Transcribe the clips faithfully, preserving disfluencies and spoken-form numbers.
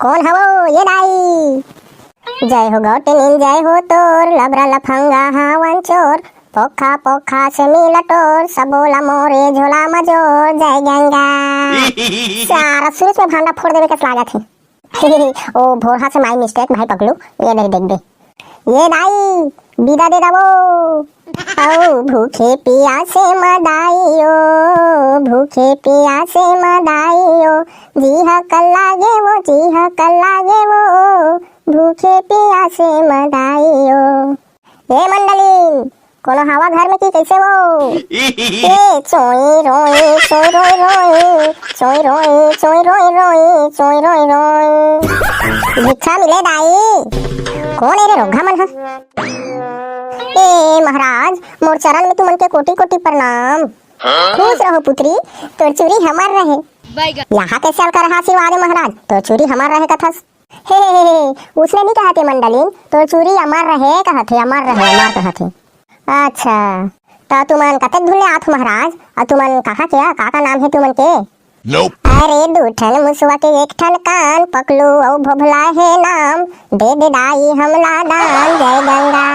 कोन हवो ये दाई? जय हो गौटनिन, जय हो तोर, लबरा लफंगा हावन चोर, पोखा पोखा से मिला टोर, सबोला मोरे झोला म जोर, जय गंगा। सारा सुरुज में भांडा फोड़ देवे कस लागत हे। ओ भोरहा से my mistake भाई पकलू, ये दे देख दे। ये दाई, बिदा दे दबो। ओ भूखे पियासे मदाई ओ, भूखे पियासे मदाई ओ, जी हा कल्ला गे वो, जी हा कल्ला गे वो, भूखे पियासे मदाई ओ। ए मंडलिन, कोनो हवा घर में कि कइसे वो? ए चोई रोई, चोई रोई रोई, चोई रोई, चोई रोई रोई, चोई रोई रोई। भिक्षा मिले दाई। कोन ए रे रोगहा मन ह? ए महाराज, मोर चरण में तुमन के कोटि कोटि प्रणाम। खुश रहो पुत्री, तोर चूरी हमर रहे। यहाँ कैसे अलका रहा आशीर्वाद है महाराज, तोर चूरी हमर रहे कथस। हे, हे, हे, हे, उसने नहीं कहत हे मंडलिन, तोर चूरी अमर रहे कहत हे, अमर रहे, अमर कहत हे। अच्छा, त तुमन कतेक धुन ले आत हो महाराज, अउ तुमन कहाँ के आ, का, का नाम हे तुमन के? अरे दू ठन मुसवा के एक ठन कान, पकलू अउ भोभला हे नाम, दे दे दाई हमला दान, जय गंगा।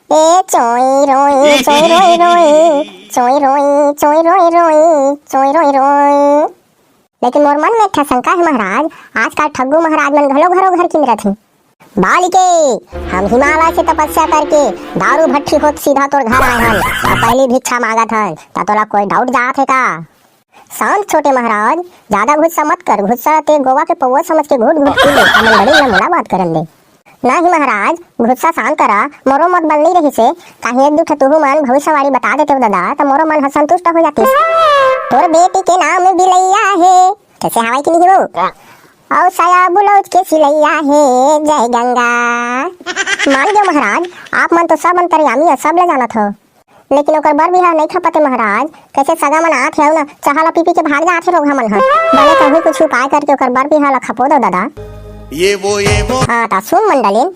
ए चोई रोई, चोई रोई रोई, चोई रोई, चोई रोई रोई, चोई रोई रोई। लेकिन मोर मन में एक ठा शंका हे महाराज, आजकल ठग्गू महाराज मन घलो घरो घर किंदरत हे। बालिके, हम हिमालय से तपस्या करके दारू भट्ठी होत सीधा तोर घर आए हन, अउ पहली भिक्षा मांगत हन, त तोला कोई doubt जात हे का? शांत छोटे महाराज, ज्यादा गुस्सा मत कर, गुस्सा ते गोवा के पौवा समझ के घुट घुट पी ले, हमन बड़ी न मोला बात करन दे। नहीं महाराज, गुस्सा शांत करा, मोरो मत बन नहीं रहिसे, काहे एक दू ठा तुहू मन भविष्यवाणी बता देते हो दादा, त मोरो मन ह संतुष्ट हो जातिस। तोर बेटी के नाम बिलैया हे, कैसे हवाई कि नहीं हो? अउ साया ब्लाउज के सिलैया हे, जय गंगा। मान गयो महाराज, आप मन तो सब अंतर्यामी अउ सब ले जानत हो, लेकिन ओकर बर बिहाव नहीं खपते महाराज। कैसे सगा मन आत हे अउ ना, चाहा ला पी पी के भाग जात हे रोगहा मन ह। भले कहूँ कुछ उपाय करके ओकर बर बिहाव ला खपो दो दादा। ये वो, ये वो। हाँ, त सुन मंडलिन,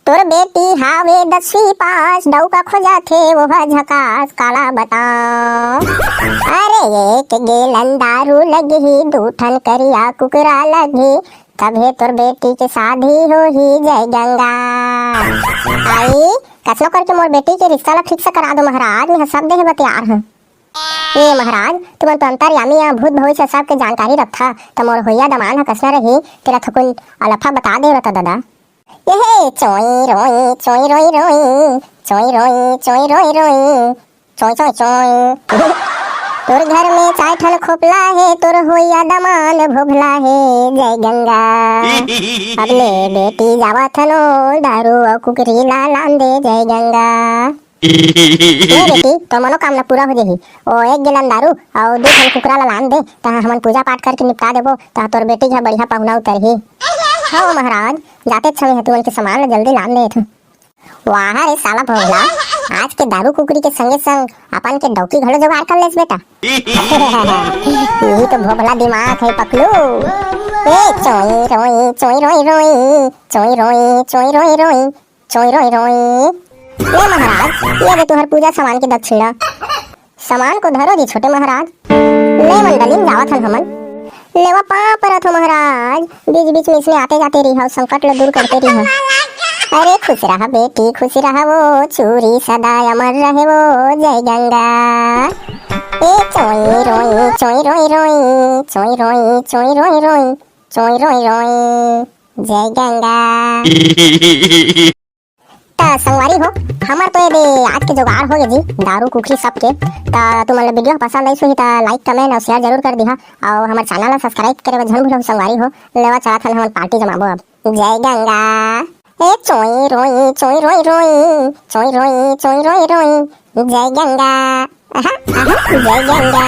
तोर बेटी हावे दसवीं पास, डौका खोजत हे वो ह झकास, काला बताओ। अरे एक गेलन दारू लगही, दू ठन करिया कुकरा लगही, तभे तोर बेटी के शादी होही, जय गंगा। आई, कसनो करके मोर बेटी के रिश्ता ला fix करा दो महाराज, मैं सब देहे बर तैयार हूँ। ए महाराज, तुमन तो अंतर्यामी या भूत भविष्य सबके जानकारी रखथा, त मोर होइया दमान ह कसना रही, तेला थकुन अलफा बता दे रहता दादा। एहे चोई रोई, चोई रोई रोई, चोई रोई, चोई रोई रोई, चोई चोई चोई। तोर घर में चार ठन खोपला हे, तोर होइया दमान भोभला हे, जय गंगा। अब ले बेटी जावत हनो, दारू अउ कुकरी ला लान दे, जय गंगा। ए बेटी, तोर मनोकामना पूरा हो जाही। ओ एक गिलन दारू अउ दू ठन कुकरा ला लान दे, तहाँ हमन पूजा पाठ करके निपटा देबो, तहाँ तोर बेटी घर बढ़िया पहुना उतरही। हाँ महाराज, जाते समय तुमन के सामान ला जल्दी लान दे। वाह रे साला भोभला, आज के दारू कुकरी के संगे संग अपन के डौकी घलो जुगाड़ कर लेस बेटा। यही तो भोभला दिमाग है पकलू। ए चोई रोई, चोई रोई रोई, चोई रोई, चोई रोई रोई, चोई रोई रोई। ले महाराज, ये दे तुहर पूजा सामान के दक्षिणा। सामान को धरो जी छोटे महाराज। ले मंडलिन, जावत हन हमन। लेवा पाँव परत हो महाराज, बीच बीच में इसने आते जाते रही हो, संकट लो दूर करते रही हो। अरे खुश रहा बेटी, खुश रहा वो, चूरी सदा अमर रहे वो, जय गंगा। ए चोई रोई, चोई रोई रोई, चोई रोई, चोई रोई रोई, चोई रोई रोई, जय गंगा। त संगवारी हो, हमर तो ये दे आज के जुगाड़ हो गे जी, दारू कुकरी सबके। त तुमन ला video पसंद आइस होही त like, comment अउ share जरूर कर दिहा, अउ हमर channel ला subscribe करे बर झन भूलहू संगवारी हो। लेवा चलत हन हमन party जमाबो अब। जय गंगा। ए चोई रोई, चोई रोई रोई, चोई रोई, चोई रोई रोई, जय गंगा। आहा, आहा, जय गंगा।